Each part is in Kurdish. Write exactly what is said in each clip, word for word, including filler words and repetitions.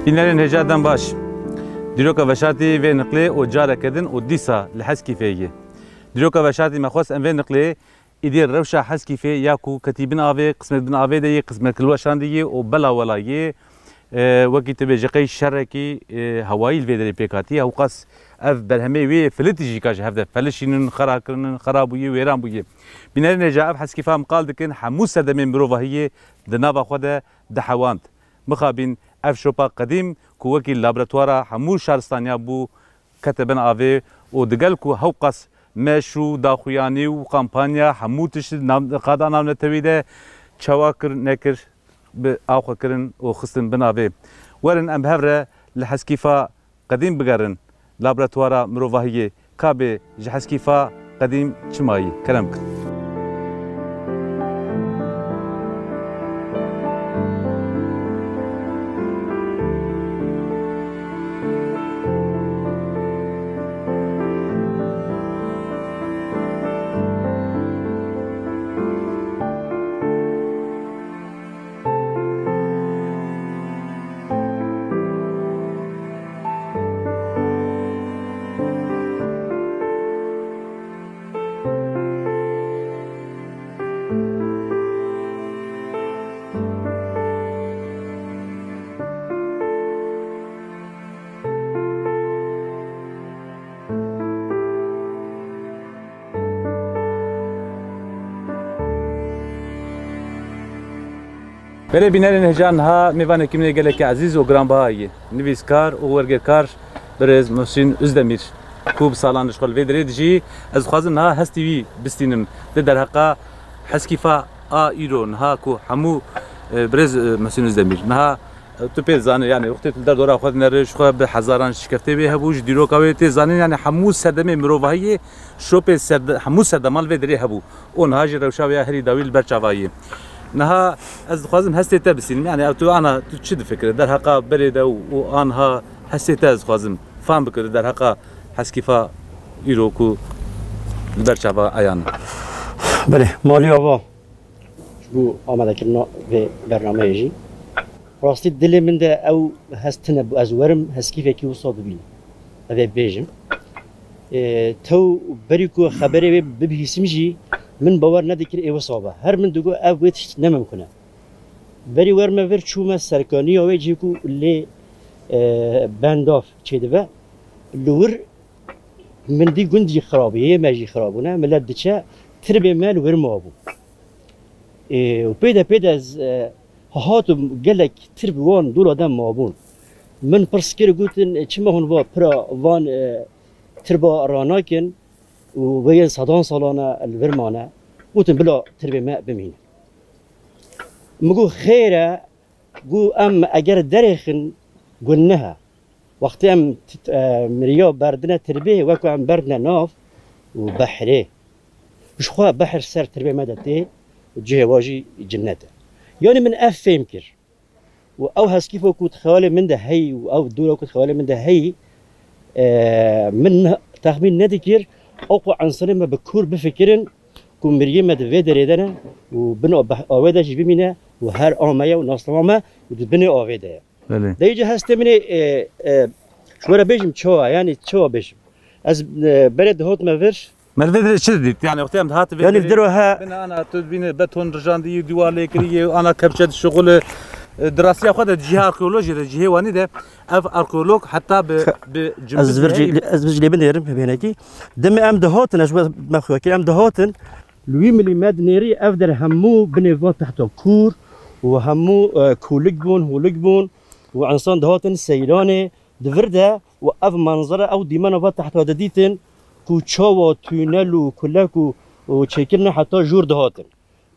Bînerên hêja dem baş. Dîroka veşartî vê niqlê û careke din û dîsa li Heskîfê yê. Dîroka veşartî me xwest em vê niqlê îdî rewşa Heskîfê ya ku ketî bin avê, qismet bin avê de yê, qismet kilweşandî yê û bela wela yê, e, wekî tu bêjî qey şerekî, e, hewayî li vê derê pêk hatî. Hewqas ev berhemê wê filitî jî ka ji hev de felişînin, xera kirinin, xera bûyê, wêran bûyê. Bînerên hêja ev Heskîfa em qal dikin, hemû sedemên mirovahiyê di nava xwe de dihewand. Mixabin ev şopa qedîm ku wekî laboratwara hemû şaristaniya bû, kete bin avê û digel ku hewqas meş û daxuyanî û kampanya hemû tişt nav, qada navnetewî de çawa kir nekir, bi axwe kirin û xistin bin avê. Werin em bi hev re li Heskîfa qedîm bigerin, laboratwara mirovahiyê, ka bê ji Heskîfa qedîm çi mayî? Kerem bikin. Belê bînerên hêja, niha mêvanekî min ê gelekî ezîz û giranbiha yê, nivîskar û wergêrkar birêz Muhsîn Özdemir, ku bi salan ji xwe li vê derê dijî, ez dixwazim niha hestî wî bistînim. Di derheqa Heskîfa a îro niha ku hemû, e, birêz, e, Muhsîn Özdemir, niha, e, tu pê dizanî, yanî wextê tu li derdora xwe dinere, ji xwe bi hezaran şikeftê wê hebû, ji dîroka wê tê zanîn, yanî hemû sedemê mirovahiyê şopê serde-, hemû serdeman li vê derê hebû. Û niha jî rewşa wê ya herî dawî li ber çava ye. Niha ez dixwazim hestê te bistînim. Yanî ev tu ana tu çi difikire? Derheqa berê de û, û anha hestê te ez dixwazim fam bikire derheqa Heskîfa îro ku li ber çava eyan e. Belê, malî ava ji bo amadekirina vê bernameyê jî. Rastî dilê min de ew hest tine bû, ez werim Heskîfekî wisa bibînim. Ev ê bêjim. Ê, tew berî ku xeberê wê bibihîsim jî min bawer nedikir ê wisa be. Her min digot ev wê tişt ne mimkun e. Berî werime vir çûme serkaniya wê cihê ku lê, e, bendav çêdibe. Li wir min dî gund jî xirab, yê me jî xirab bûne. Milet diçe, tirbê me li wir mabû. Ê, û pê de pê de ez, e, hatim gelek tirb wan dola de mabûn. Min pirs kir, gotin, "Çima hûn va pira van, e, tirba ranakin û wê yên sedan salan e li vir mane?" Gotin, "Bila tirbê me bimîne." Min got, "Xêr e, got em eger derêxin guneh e." Wextê em t-, e, miriya berdine tirbê, wek ku em berdine nav û behrê. Ji xwe behr ser tirbê me de tê û cihê wa jî cinnet e. Yanî min ev fêm kir. Û ew heskîfa ku di xeyalê min de heyî û ew dora ku di xeyalê min de heyî, e, min ne-, texmîn nedikir, ew ku enserê me bi kûr bifikirin ku miriyê me di vê derê de ne û bin a-, beh-, avê de jî bimîne û her a me ye û nasnama me û di binê avê de ye. Belê. Dê îca hestê min ê, e, e, ji we re bêjim çawa, yanî çawa bêjim? Ez, e, berê dihatime vir. Me li vê derê çi didît? Yanî wextê em dihatin vê Yanî derê, diro he. Bine ana tu dibîne beton rijandî, dîwar lê kirî, ana kepçe dişixule, e, di rastiya xwe de di cihê arkeolojiyê de, cihê wanî de ev arkeolog heta bi, Ka-, bi ez vir cî-, cî-, ez vir cî lê binêrim, hêbênekî. Demê em dihatin, ez ji we me xuya kir, em dihatin. Li wî milî me dinêrî ev der hemû binê va tehta kûr û hemû, e, kolik bûn, holik bûn û insan dihatin seyranê di vir de û ev manzara, ew dîmena va tehta didîtin ku çawa tûnel û kulek û, û çêkirine heta jûr dihatin.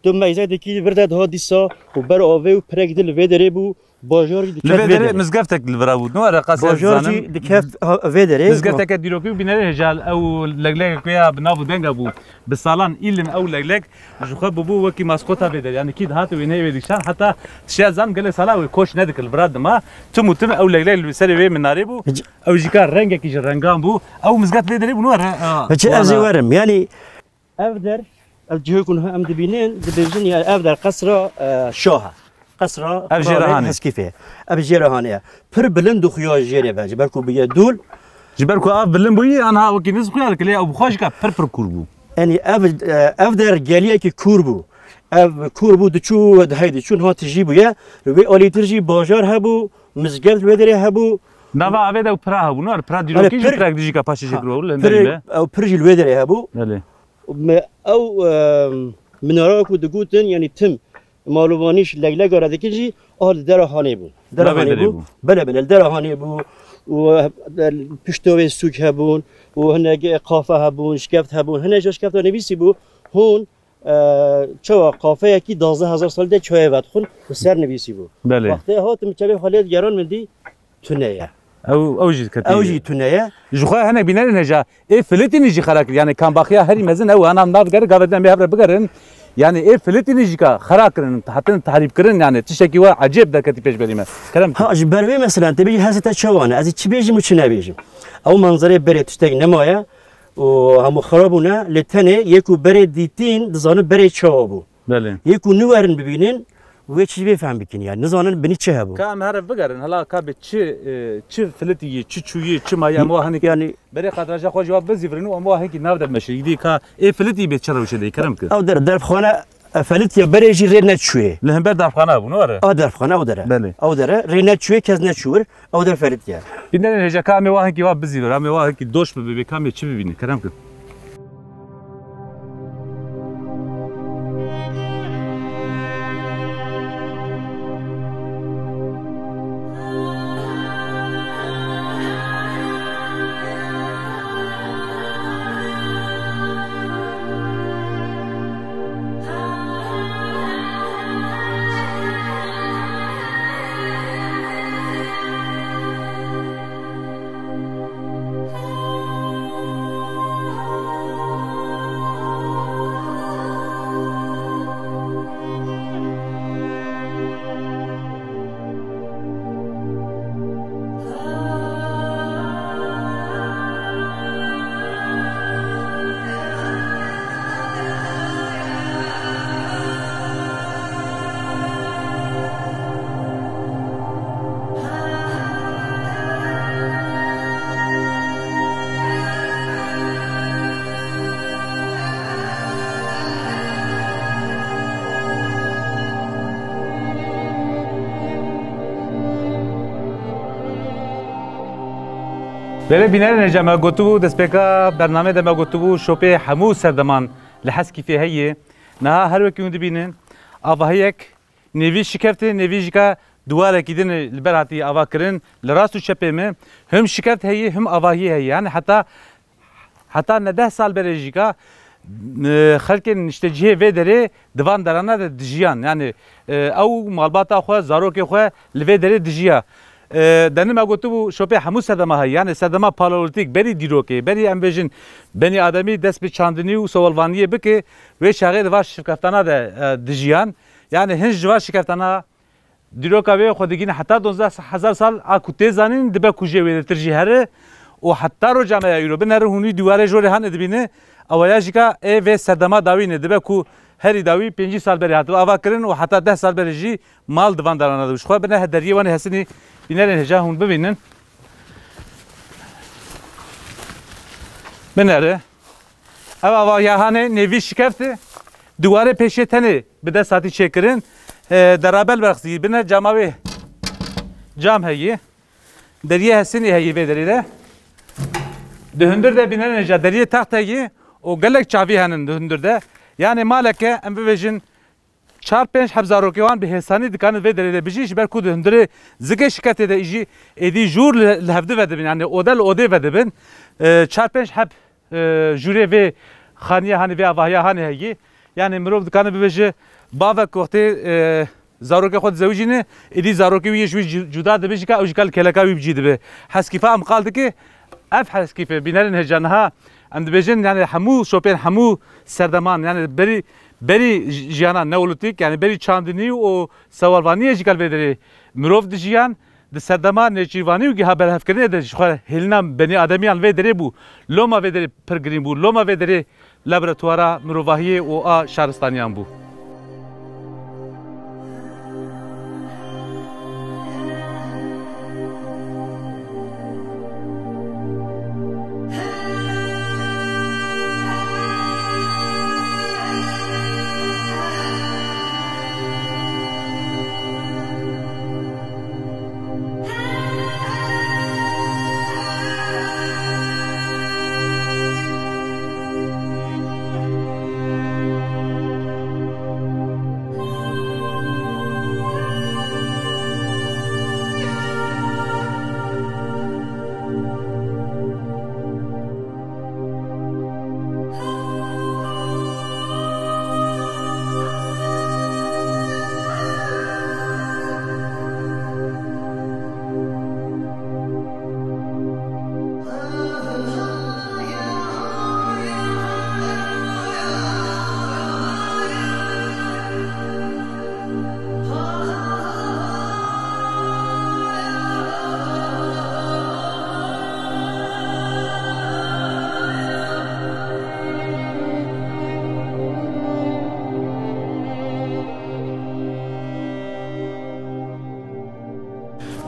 Tu meyzek dikî vir de dihat dîsa û ber avê û pirek dî li vê derê bû. Bajarî Li diket vê vê derê derê. Mizgeftek li vira bû. Ne were qas ez Bajar zanim. Jî dikeft ha-, vê derê. Mizgefteke dîrokî û bînerê hêja ew leglegek wê ya bi nav û denga bû. Bi salan îlin ew leglek ji xwe bûbû wekî maskota vê derê. Yanî kî dihat wê neyê wê dikişan heta tişiya zan gelek sala wê koç nedikir li vira dima. Tim û tim ew leglek li serê wê minarê bû. Hic- Ew jî ka rengekî ji rengan bû. Ew mizget vê derê bû ne were. Ha, Hiç ez ê wala. Werim. Yanî Ev der, ev cihê ku niha em dibînin, dibêjin ya ev der qesra, e, şah e. Qesra Ev jê re Kralê hanê. Heskîfê. Ev jê re hanê ye. Pir bilind û xuya jê re be. Ji ber ku bûye dûl. Ji ber ku ev bilind bûyî, aniha wekî niz xuya dike, lê ew bi xwe jî ka pir pir kûr bû. Yanî ev, e, ev der geliyekî kûr bû. Ev kûr bû, diçû, dihey diçû, niha tijî bûye. Li wê alîtir jî bajar hebû, mizgeft li wê derê hebû. Nava avê de ew pira hebû, ne? Pira Yanî dîrokî jî pir, pirek dijî ka paşê ha, jê kiro, li pir, neyme. Ew pir jî li wê derê hebû. Belê. Me-, ew, e, minara ku digotin, yanî tim. Malûvanîş leglega re dikin jî a li dera hanê bû. Dera Navê hanê derê bû. bû. Belê, belê, li dera hanê bû. Û, e, pişto wê sûk hebûn. Û hinek qafe hebûn, şikeft hebûn. Hinek ji şikefta nivîsî bû. Hûn, e, çawa qafeyekî duwazdeh hezar salî de çawa vedixwin û ser nivîsî bû. Belê. Wextê hatim çavê xwe lê digeran min dî tune ye. Ew, ew jî diketiye. Ew jî tune ye. Ji xwe hinek bînerên hêja ê filitînî jî xera kir. Yanî kambaxiya herî mezin ew, ana em nav digerin, gavê din em ê hev re bigerin. Yanî ê filitînî jî ka xera kirin, hatin tehrîbkirin, yanî tiştekî we ecêb derketî pêşberî me. Kerem ki. Ha, ji ber vê mesela, te bêjî hesê te çawa ne? Ez ê çi bêjim û çi nebêjim. Ew manzerê berê tiştek nemaye û hemû xera bûne, lê tenê yê ku berê dîtîn, dizanin berê çawa bû. Belê. Yê ku niwerin bibînin, wê çi vê fehm bikin, yani nizanin binî çi hebû. Ka em here bigerin, hela ka bê çi, e, çi filitî yê, çi çûyê, çi mayî, em wa hinek Yani berê kadraja xwe ji wa bizîvirin û em wa hinkî nav de meşe. Îdî ka ê filitî bê çi rewşe de, kerem ki. Ew der, derfxane, e, filitiya berê jî rê neçûyê. Li hember derfxane hebû, ne were? A derfxane ew dere. Belê. Ew dere, rê neçûyê, kes neçû wir. Ew der ferit ye. Bînerên hêja ka em ê wa hinkî wa bizîvir, em ê wa hinkî doş bibê, bê ka em ê çi bibînin, kerem ki. Belê bînerên hêja, me gotibû, destpêka bernameyê de me gotibû, şopê hemû serdeman li Heskîfê heye. Niha her wekî hûn dibînin, avahiyek nêvî şikeft e, nêvî jî ka diwarekî din li ber hatî ava kirin, li rast û çepê me him şikeft heye, him avahî heye. Yani heta Heta ne deh sal berê jî ka, e, xelkên niştecihê vê derê di van derana de dijiyan. Yani, e, ew malbata xwe, zarokê xwe li vê derê dijiya. E, denim me gotibû şopê hemû sedema heye. Yani sedema paleolîtîk, berî dîrokê, berî em bêjin benî ademî dest bi çandinî û sewalvaniyê bike, wê çaxê di van şikeftana de, e, dijiyan. Yani hin ji van şikeftana Dîroka wê xwe digihîne heta duwazdeh hezar sal, a ku tê zanîn, dibe ku jê wêdetir jî here û heta roja me ya îro. Binere hûn wî dîwarê jorê hane dibîne, ew ya jî ka ê vê serdema dawî ne, dibe ku herî dawî pêncî sal berê hatibe ava kirin û heta deh sal berê jî mal di van darana de bû. Ji xwe bine deriyê wanê hesinî bînerên hêja hûn bibînin. Binere. Ev avahiya hanê nêvî şikeft e. Dîwarê pêşê tenê bi dest hatî çêkirin. E, derabel berxisî bine cama wê cam heyî. Deriyê hesinî heyî vê derê de. Di hundir de bînerên hêja deriyê text heyî û gelek çavî henin di hundir de. Yanê maleke em bibêjin çar pênc heb zarokê wan bi hêsanî dikanin vê derê de bijî, ji ber ku di hundirê zikê şiketê de îjî êdî jûr li, li hevdi vedibin, yani ode li odê vedibin. E, çar pênc heb, e, jûrê vê xaniya hanê, vê avahiya hanê heyî. Yani mirov dikane bibêje, bavek wextê, e, zarokê xwe dizewicîne, êdî zarokê wî yê ji wî cu-, cuda dibe jî ka ew jî ka li kêleka wî bi cî dibe. Heskîfa em qal dike, Ev Heskîfê bînerên hêja niha em dibêjin, yani hemû şopên hemû serdeman, yani berî, berî j-, jiyana neolîtîk, yani berî çandinî û sewalvaniyê jî ka li vê derê mirov dijiyan, di serdema nêçîrvanî û giha berhevkirinê de ji xwe hêlina benî ademiyan li vê derê bû. Loma vê derê pir girîng bû. Loma vê derê laboratuvara mirovahiyê û a şaristaniyan bû.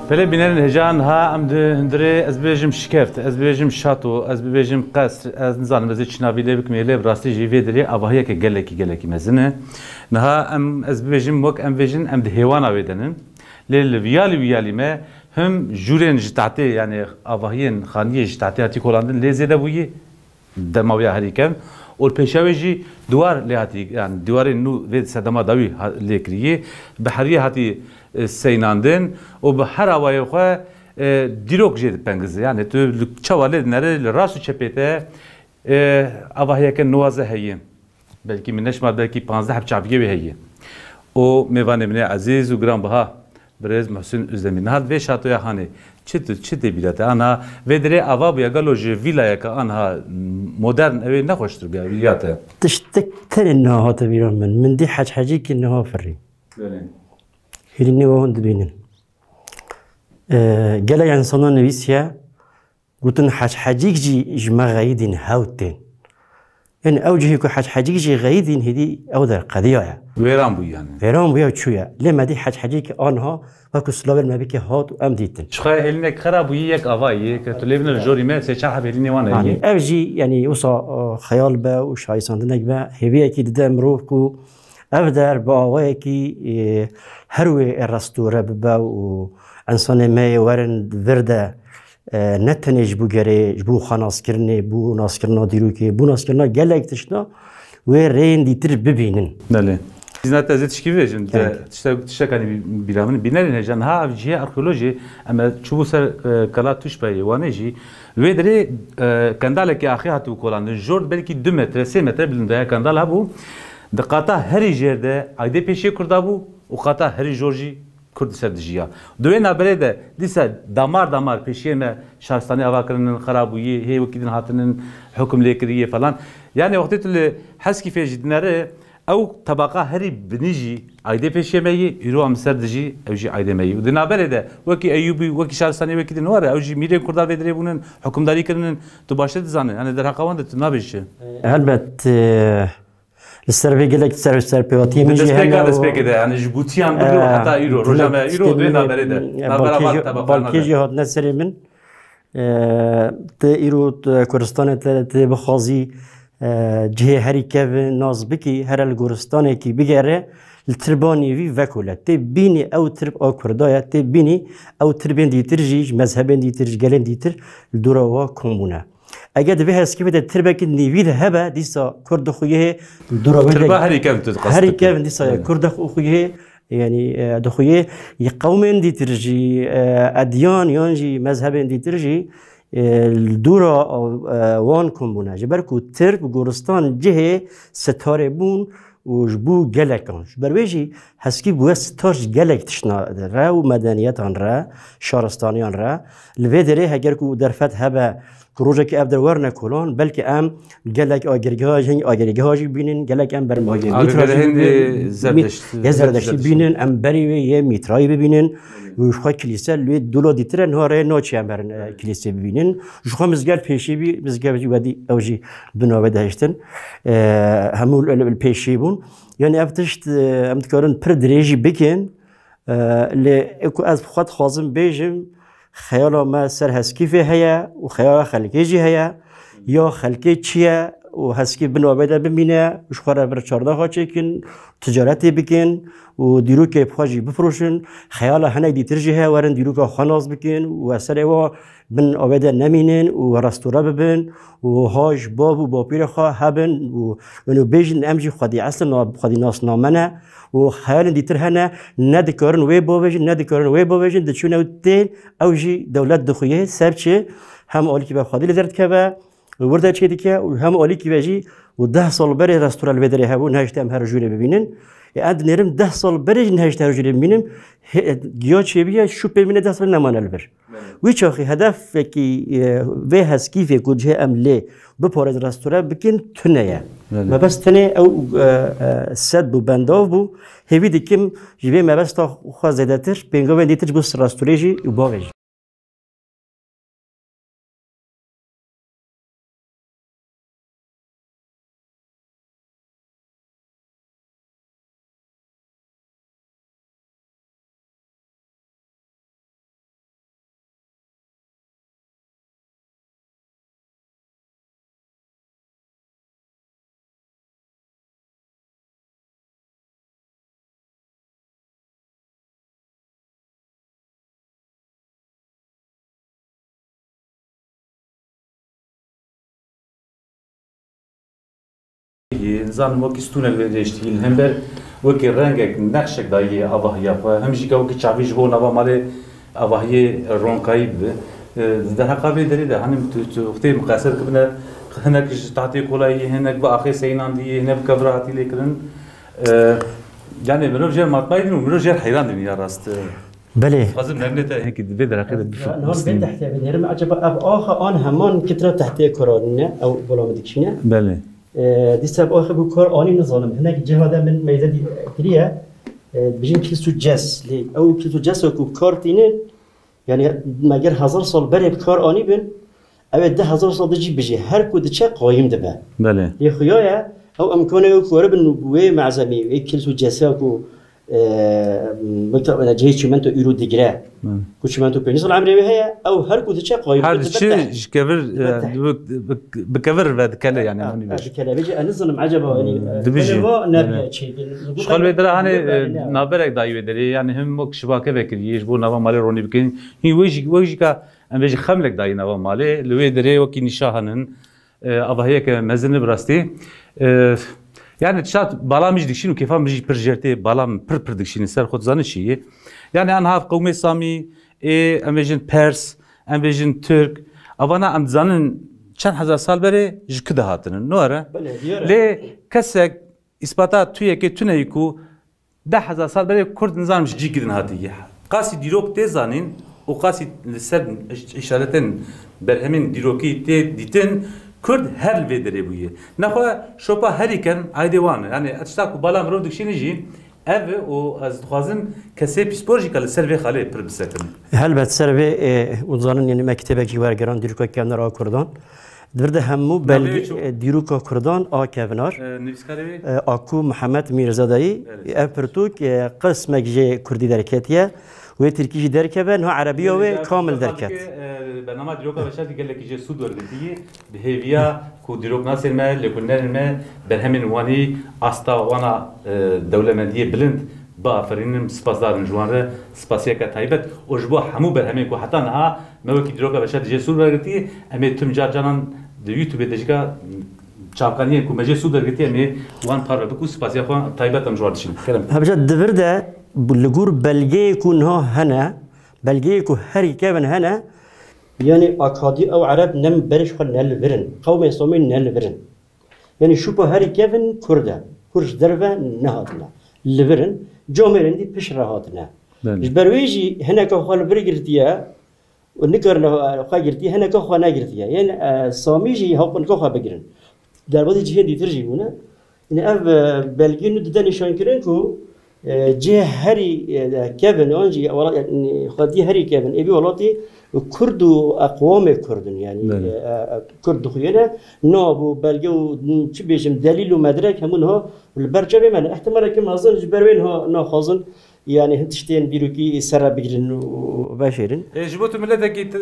Belê bînerên hêja, niha em di hundirê, ez bibêjim şikeft, ez bibêjim şato, ez bibêjim qesr, ez nizanim ez ê çi navî lê bikim, lê bi rastî jî vê derê avahiyeke gelekî, gelekî mezin e. Niha em, ez bibêjim, wek em bêjin, em di hêwana wê de nin. Lê li viyalî, viyalî me him jûrên ji tahtê, yanî avahiyên xaniyê ji tahtê hatî kolandin lê zêde bûyî. Dema wê ya herî kevn û li pêşiya wê jî diwar lê hatî, yanî dîwarên nû vê sedema dawî ha-, lê kirî, bi heriyê hatî, e, seynandin û bi her awayê xwe, e, dîrok jê dipengize. Yanî tu li çawa lê dinere, li rast û çepê te, e, avahiyeke nuwaze heye. Belkî min neşmar, belkî panzdeh heb çaviyê wê heye. Û mêvanê min ê ezîz û giranbiha, Birêz Muhsin Özdemir. Niha di vê şatoya hanê çi tu, çi tê bîra te? Aniha vê derê ava bûye, gelo ji vîlayeke aniha modern ew ê nexweştir bûye ya te? Tiştek tenê niha hate bîra min. Min dî Hec Hecîkî niha firî. Belê. Hêlî nê we hûn dibînin. Ee, gelek insana nivîsiye, Gotin Hec Hecîk jî ji me xeyidîn hewt tên. Ên ew cihê ku Hec Hecîk jî xeyidîn hêdî ew der qediyaye. Wêran bû yani. Wêran bûye û çûye. Lê me dî Hec Hecîk anha wekî silavên me bike hat û em dîtin. Çiqaya hêlînek xera bûyî yek ava yê, ke tu lê bine li jorî me, sê çar heb hêlînê wan heye. Ev jî, yani, wisa, e, xeyal be û şayîsandinek be, hêviyekî dide mirov ku ev der bi awayekî, e, her wê restore bibe û insanê me yê werin vir de, e, ne tenê ji bo gerê, ji bo xwe naskirinê, bo naskirina dîrokê, bo naskirina gelek tişta wê rêyên dîtir bibînin. Belê. Îzna te ez ê tişkî bibêjim, te Gelek. tiştek, tiştekanî bî-, bîra min. Bînerên hêja, niha ev cihê arkeolojî, em e çûbû ser, e, Kela Tuşbeyê Wanê jî. Li wê derê, e, kendalekî axê hatibû kolandin. Jor belkî du metre, sê metre bilindaya kendal hebû. Di qata herî jêr de aydê pêşiyê Kurda bû û qata herî jor jî Kurd li ser dijiya. Di wê navberê de dîsa damar damar pêşiyê me şaristanî ava kirinin, xera bûyî, hê wekî din hatinin, hukum lê kiriyê falan. Yani wextê tu li Heskîfê jî dinere, ew tebaqa herî binî jî aydê pêşiyê me yî, îro em li ser dijî, ew jî aydê me yî. Û di navberê de wekî Eyûbî, wekî şaristanî wekî din were, ew jî mîrên Kurda vê derê bûnin, hukimdarî kirinin, tu baştir dizane. Yani derheqa wan de tu nabêjî çi? Helbet, e, Li ser vê gelek ser, serpêhatiyê min jî hene. Destpêka destpêkê de, yani ji gotiyan bigir û heta îro, roja me îro, dê navberê de, navbera van tebaxan Balkê jî hatine serê min. E, tu îro, tu Kurdistanê te, tu bixwazî, e, cihê herî kevin nas bikî, here li goristanekî bigere, li tirba nîvî vekole. Tê bînî ew tirb a Kurda ye, tê bînî ew tirbên dîtir jî, ji mezhebên dîtir, ji gelên dîtir li dora wa kom bûne. Eger di vê heskîfê de tirbekî nîvî de hebe, dîsa Kurd dixuye dora wê de Tirba herî kevn tu diqas herî kevn dîsa Kurd dixuye, yani, e, dixuye yê qewmên dîtir jî, e, edyan yan jî mezhebên dîtir jî, e, li dora, e, wan kom bûne. Ji ber ku tirb goristan cihê sitarê bûn û ji bo gelekan. Ji ber wê jî heskî bûye sitar ji gelek tiştna re û medeniyetan re, şaristaniyan re. Li vê derê heger ku derfet hebe ku rojekê ev der werne kolan, belkî em gelek agirgeha, hîn agirgeha jî bînin, gelek em bermahiyê Agirgehê Mîtra jî hindê bînin, Zerdeşt-, Mît-, yê Zerdeştî Zerdeştî. bînin, em berî wê yê Mîtrayî bibînin û ji xwe kilîse li wê dola dîtir e, niha rê naçe em herin, e, kilîsê bibînin. Ji xwe mizgel pêşî bî, mizgel jî wedî ew jî bi navê de hiştin. E, hemû li, li pêşî bûn. Yani ev tişt, e, em dikarin pir dirêjî bikin. E, lê ê ku ez bi xwe dixwazim bêjim, xeyala me ser Heskîfê heye û xeyala xelkê jî heye. Ya xelkê çi ye û Heskîf bi navê de bimîne, ji xwe re vir çardaxa çêkin, ticaretê bikin û dîrokê bi xwe jî bifiroşin. Xeyala hinek dîtir jî heye, werin dîroka xwe nas bikin û ez serê wa bin avê de nemînin û restore bibin û ha ji bav û bapîrê xwe hebin û, û bêjin em jî xwedî eslin, xwedî nasna me ne û xeyalên dîtir hene, nedikarin wê bavêjin, nedikarin wê bavêjin, diçûne û tên, ew jî dewlet dixuye, seb çi? Hem alîkî be xwedî li derdikeve, wir de çêdike û hem alîkî ve jî û deh sal berê restore li vê derê hebû, nehişte em her jûrê bibînin. Ê, ez dinêrim deh sal berê jî nehişte her jûrê bibînim. Hê, giya çêbûye, şûpê min ê deh sal nemane li vir. Belê. Wî çaxî hedefekî, e, vê Heskîfê ku cihê em lê biparêz restore bikin tune ye. Belê. Mebest tenê ew, e, e, sed bû, bendav bû. Hêvî dikim ji vê mebesta xwe zêdetir, pêngavên dîtir ji bo restore jî û bavê jî. Nizanim wekî stûnek vê dirêjtî, li hember wekî rengek, nexşek dayî avahiya xwe. Hem jî ka wekî çavî ji bo nava malê avahiyê ronkayî bibe. E, di derheqa vê derê de, hani tu, tu wextê miqeser kibine, hinek ji tahtê kolayî, hinek bi axê seyînandî, hinek bi kevira hatî lêkirin. E, yani mirov jêr matmayî din û mirov jêr heyran din ya rast. Belê. Dixwazim nermê te hinekî di vê derheqê de bif-, Niha vê bistînim. Tehtê binêrim, acaba ev axa an heman kitira tehtê koranî ne, ew bola min dikişîne. Belê. E, dîsa ev axa ku kar anî nizanim. Hinek cihada min meyze dî-, kiriye. E, bijin kîl û ces. Lê ew kîl û ces ku kar tînin, yani me ger hezar sal berê bi kar anî bin, ew ê deh hezar sal de jî bijî. Her ku diçe qayîm dibe. Belê. Lê xuya ye, ew imkane ew ku were bin wê mezemî, wê kîl û cesa ku, e, wekî cihê çimento îro digire. Belê. Ku çimento pêncî sal emrê wê heye, ew her ku diçe qayîm Her dibe, diçe dibete. Ji kevir, e, Dibete. bi, bi, bi kevir ve dikele yani. Ha, hani ha, bir. Dikele. Vêce ez nizanim, acaba, yani, Hmm, e, dibijî. Belê va nebiye Yani. çêkin. Ji xwe li vê dere hani, Belê e, ne. Navberek dayî wê derê, yani hem wek şibake vekirî, ji bo nava malê ronî bikin. Hîn wê jî, wê jî ka em vê jî xemlek dayî nava malê, li wê derê wekî nîşa henin, e, avahiyeke mezin e bi rastî. E, yani tişta bala min jî dikişîn û kêfa min jî pir jêr tê, bala min pir pir dikişînin ser xwe dizanî çi yê. Yani aniha qewmê Samî, ê, em bêjin Pers, em bêjin Tirk, avana em dizanin çend hezar sal berê ji ku de hatinin. Nore? Belê, diyar e. Lê kesek îspata tu yekê tune yî ku deh hezar sal berê Kurd nizanim ji cîkî din hatiye. Qasî dîrok tê zanîn û qasî li ser îş-, îşaretên berhemên dîrokî tê dîtin, Kurd her li vê derê bûye. Nexwe şopa herî ken aydê wan e. Yani tişta ku bala mirov dikişîne jî ev e û ez dixwazim kesê pîspor jî ka li ser vê xalê pir bisekin. Helbet ser vê, e, û zanin yani me kitêbekî wergeran dîroka kevner a Kurdan. Di vir de hemû Navê belge-, çi? e, dîroka Kurdan a kevnar. E, nivîskarê wê? E, Aku Mihemed Mîrzadayî. Evet. Ev pirtûk, e, qismek jê kurdî derketiye. Wê tirkî jî derkeve, niha erebiya wê Nivîskar kamil Mustafa derket. Dike, e, bernama dîroka veşartî gelekî jê sûd wergirtiye. Bi hêviya ku dîroknasên me, lêkolînerên me, berhemên wanî asta wana, e, dewlemendiyê bilind biafirînin, spasdar in ji wan re, spasiyeke taybet. Û ji bo hemû berhemên ku heta niha me wekî dîroka veşartî jê sûd wergirtiye, em ê tim car caran di YouTubeê de jî ka çavkaniyên ku me jê sûd wergirtiye, em ê wan parve bikin û spasiya xwe taybet em ji wan dişînin. Kerem. Hemşe di vir de li gor belgeyê ku niha hene, belgeyê ku herî kevin hene, yani akadî ew ereb ne berê ji xwe ne li vir in, qewmê Somê ne li vir in. Yani şûpa herî kevin Kurd e. Kurd ji derve nehatine. Li vir in. Comêrên dî pişt re hatine. Belê. Ji ber wê jî hineka xwe li vir girtiye û nikarine xwe girtiye, hineka xwe negirtiye. Yên, e, Samî jî hewqineka xwe bigirin. Derbasî cihên dîtir jî bûne. Yine ev, e, belgê nû dide nîşankirin ku, e, cihê herî, e, kevin, an jî wela-, e, xwediyê herî kevin ê vî welatî Kurd û eqwamê Kurd in, yani, Belê. e, e, Kurd dixuyêne. Nab û belge û, çi bêjim, delîl û medrek hemû niha li ber çavê me ne. Ihtimaleke mezin ji ber wê niha naxwazin yani hin tiştên dîrokî ser re bigirin û veşêrin. E, ji bo tu miletekî tu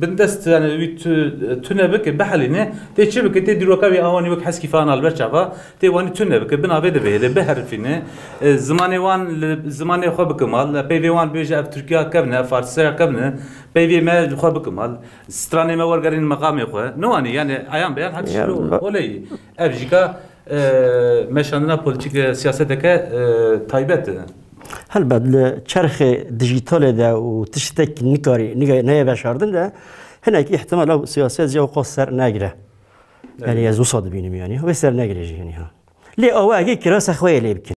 bindest, yani wî tu, tune bike, bihelîne, tê çi bike, tê dîroka wî awanî wek heskî fana li ber çava, tê wanî tune bike, bi navê de bihêle, biherifîne. E, zimanê wan li, zimanê xwe bike mal, peyvê wan bêje ev Tirkiya kevne, ev Farsiya kevne, peyvê me li xwe bike mal. Stranê me wergerîn meqamê xwe. Ne wanî, yani ayan beyan hatiş Ya, lo, ba- oleyî. Ev jî ka, e, meşandina polîtîk, e, siyaseteke, e, taybet e. Helbet li çerxê dijîtalê de û tiştek nikarî, nika-, neyê veşardin de hinek îhtimal ew siyaset jî ew qas ser negire. Yani Evet. ez wisa dibînim yani. Wê ser negire jî yani ha. Lê awa egê kirasa xwe yê lê bikin.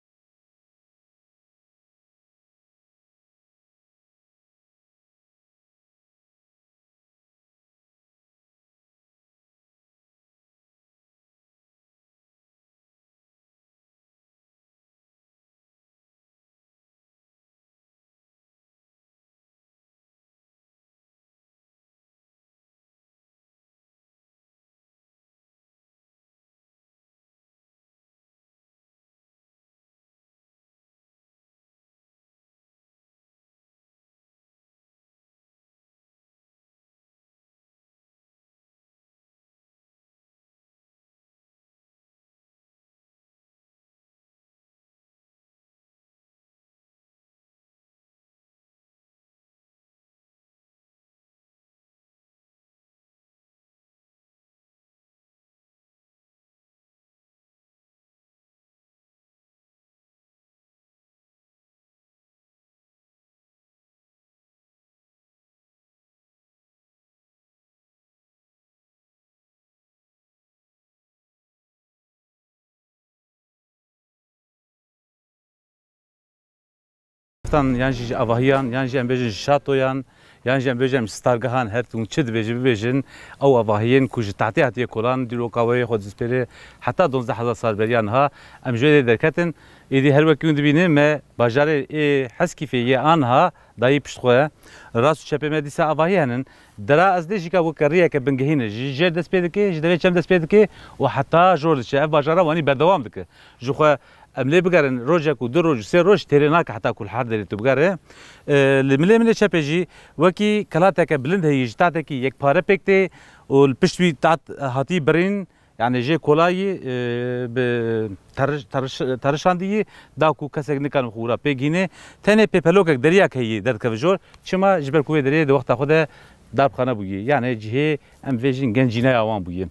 tan yan jî ji avahiyan, yan jî em bêjin ji şatoyan, yan jî em bêjin ji stargehan, her tim çi dibêjin bibêjin, ew avahiyên ku ji tahtê hatiye kolan, dîroka wê xwe dispêrê heta duwazdeh hezar sal beriya niha, em ji wê dê derketin. Êdî her wekî hûn dibînin, me bajarê ê Heskîfê yê aniha dayî pişt xwe. Rast û çepê me dîsa avahî henin. Dera Ezdê jî ka weke riyeke bingehîn e. Ji jêr dest pê dike, ji devê çem dest pê dike û heta jor diçe. Ev bajara wanî berdewam dike. Ji xwe em lê bigerin rojek û du roj û sê roj têrê nake heta ku li her derê tu bigere. E, li milê milê çepê jî wekî kelateke bilind heyî, ji tatekî yekpare pêk tê û li pişt wî tat hatî birîn. Yani jê kolayî, e, bi teriş-, teriş-, terişandiyî da ku kesek nikane xwe wira pê gihîne. Tenê pêpelokek deriyak heyî derdikeve jor. Çima? Ji ber ku wê derê di wexta xwe de darbxane bûyî. Yani cihê em vêjin gencîneya wan bûyî.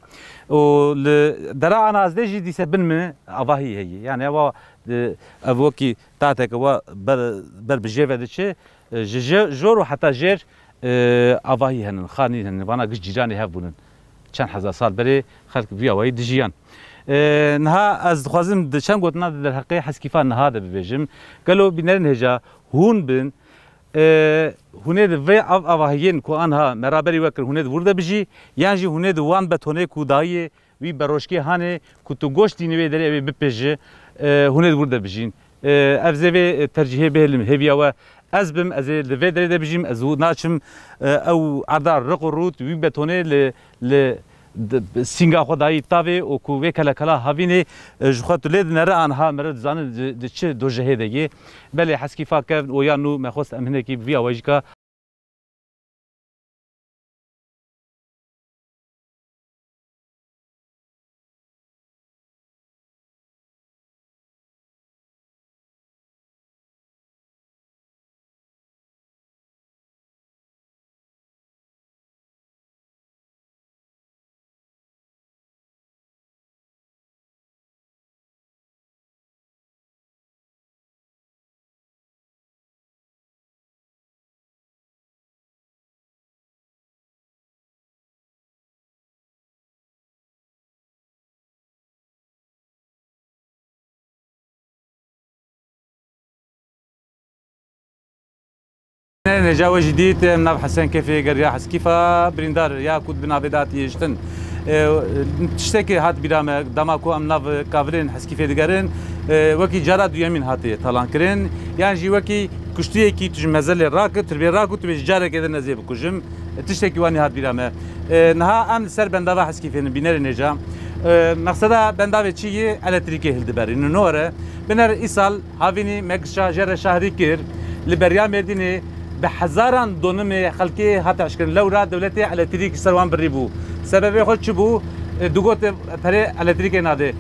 Û li dera Ana Ezdê jî dîse bin mi avahî heyî. Yani ewa, e, ev wekî tateke wa ber, ber bi jê ve diçe. E, ji je-, jor û heta jêr, e, avahî henin, xanî henin, vana giş cîranê hev bûnin. Çend hezar sal berê xelk vî awayî dijiyan. E, niha ez dixwazim di çend gotina di derheqê Heskîfa niha de bibêjim. Gelo bînerên hêja hûn bin, e, hûn ê di vê av-, avahiyên ku anha me raberî we kir, hûn ê di wir de bijî, yan jî hûn ê di wan betonê ku dayê wî beroşkê hanê ku tu goş dînî wê derê ew ê bipêji, e, hûn ê di wir de bijîn. E, ev zê vê tercîhê bihêlim hêviya we. Ez bim, ez ê li vê derê de bijîm, ez û naçim, e, ew erda riq û rût, wî betonê li, li d-, sînga xwe dayî tavê û ku vê kelekela havînê, e, ji xwe tu lê dinere anha meriv dizane di, di çi dojehê de yê. Belê Heskîfa kevn û ya nû me xwest em hinekî bi vî awayî jî ka Nêca we jî dît, em nav Hesen Kefê geriya Heskîfa birîndar ya ku di bin avê de hatiye hiştin. E, tiştekê hat bîra me, dema ku em nav kavilên Heskîfê digerin, e, wekî cara duyemîn hatiye talan kirin. Yan jî wekî kuştiyekî tu ji mezelê rake, tu bê rake, tu bê ji carekê din ez ê bikujim. E, tiştekî wanî hat bîra me. E, niha em li ser bendava Heskîfê ne, bînerê nêca. E, meqseda bendavê çi yê? Elektrîkê hildiberînin. No were, biner îsal havînî me gişa jere şahrî kir, li beriya Mêrdînê bi hezaran donimê xelkê hat eşkirin. Lewra dewletê elektrîk ji ser wan birî bû. Sebebê xwe çi bû? E, digot, e, perê elektrîkê nade.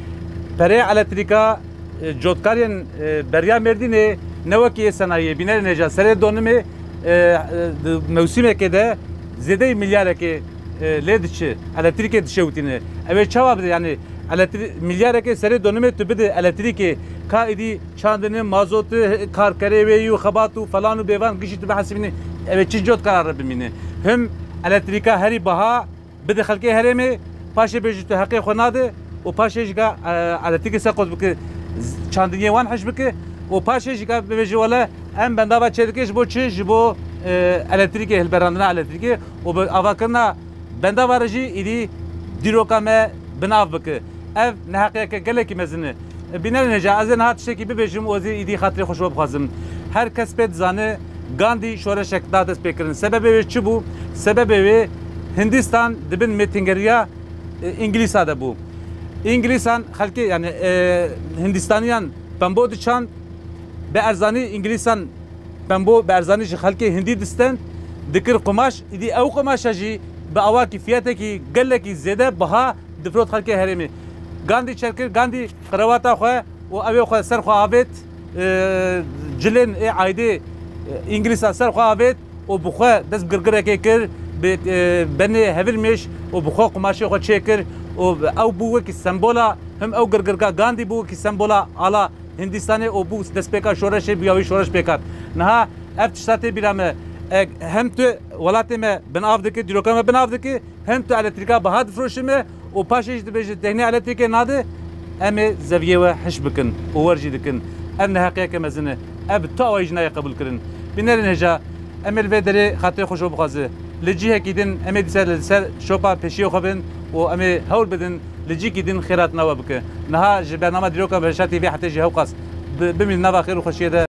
Perê elektrîka, e, cotkarên, e, beriya Mêrdînê ne wekî yê senayiyê, bînerê nêca serê donimê, e, e, di mewsîmekê de zêdeyî milyarekê, e, lê diçe, elektrîkê dişewitîne. Ew ê çawa bide? Yani elektri-, milyarekê serê donimê tu bide elektrîkê, ka êdî çandinê, mazotê, karkerê wê yû, xebat û falan û bêvan gişî tu bihesibînî, ew ê çi cotkara re bimîne? Him elektrîka herî biha bide xelkê herêmê, paşê bêjî tu heqê xwe nade û paşê jî ka, e, elektrîkê ser qot bike, z-, çandiniyê wan heş bike û paşê jî ka bibêje wele em bendava çêdike ji bo çi? Ji bo, e, elektrîkê, hilberandina elektrîkê û bi avakirina bendava re jî êdî dîroka me binav bike. Ev neheqiyeke gelekî mezin e. Bînerên hêja, ez ê niha tiştekî bibêjim û ez ê îdî xatirê xwe ji we bixwazim. Her kes pê dizane Gandî şoreşek da destpêkirin. Sebebê wê çi bû? Sebebê wê Hindistan di bin mêtingeriya, e, Îngilîsa de bû. Îngilîsan xelkê, yani, e, Hindistaniyan pembo diçand, bi erzanî Îngilîsan pembo bi erzanî ji xelkê Hindî distend, dikir qumaş, îdî ew qumaşa jî bi awakî fiyetekî gelekî zêde biha difrot xelkê herêmê. Gandî çer kir, Gandî qirewata xwe û ew ê xwe ser xwe avêt, e, cilên ê aydê, e, Îngilîsa ser xwe avêt û bi xwe dest bi girgirekê kir, bi, e, benê hevilmêş û bi xwe qumaşê xwe çêkir û ew bû wekî sembola, him ew girgirka Gandî bû wekî sembola ala Hindistanê û bû destpêka şoreşê, bûya wî şoreş pêk hat. Niha ev tişta tê bîra me, e, hem tu welatê me binav dike, dîroka me binav dike, hem tu elektrîka biha difroşî me û paşê jî dibêje tehnî elektrîkê nade, em ê zeviyê we hiş bikin û wer jî dikin. Ev neheqiyeke mezin e. Ev bi tu awayî jî nayê qebûlkirin. Bînerên hêja, em ê li vê derê xatirê xwe ji we bixwaze. Li cihekî din em ê dîsa li ser şopa pêşiyê xwe bin û em ê hewl bidin li cihekî din xêr hatina we bike. Niha ji bernama dîroka Meşa T V hetê jî hewqas bi-, bimîn nava xêr û xweşiyê de.